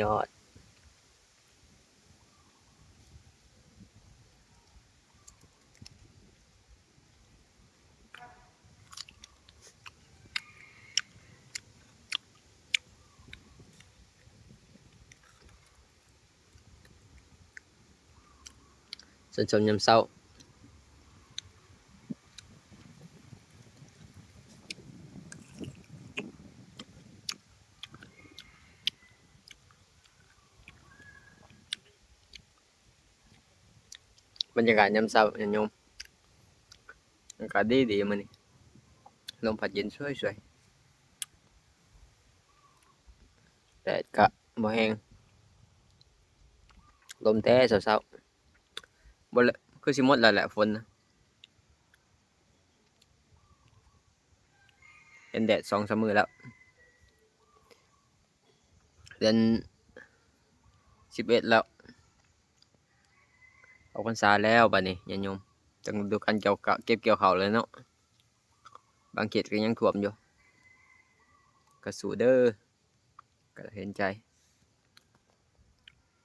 ຍອດ ຊົມໆ ຍາມເຊົ້າ. ບັນຍາກາດຍາມເຊົ້າ ຍາດໂຍມ, ອາກາດດີໆ ມື້ນີ້ ລົມພັດເຢັນສວຍໆ ແດດກະບໍ່ແຮງ ລົມແຕ່ເຊົ້າໆ ບໍ່ແລະ ຄືຊິໝົດແລ້ວແຫຼະຝົນນະ. ເຫັນແດດສອງສາມມື້ແລ້ວ ເດືອນສິບເອັດແລ້ວ ອອກພັນສາແລ້ວ ບາດນີ້ຍາດໂຍມ ເຖິງລະດູການກ່ຽວ ເກັບກ່ຽວເຂົ້າແລ້ວເນາະ. ບາງເຂດກະຍັງຖ້ວມຢູ່ ກະສູ້ເດີ ກະເຫັນໃຈ.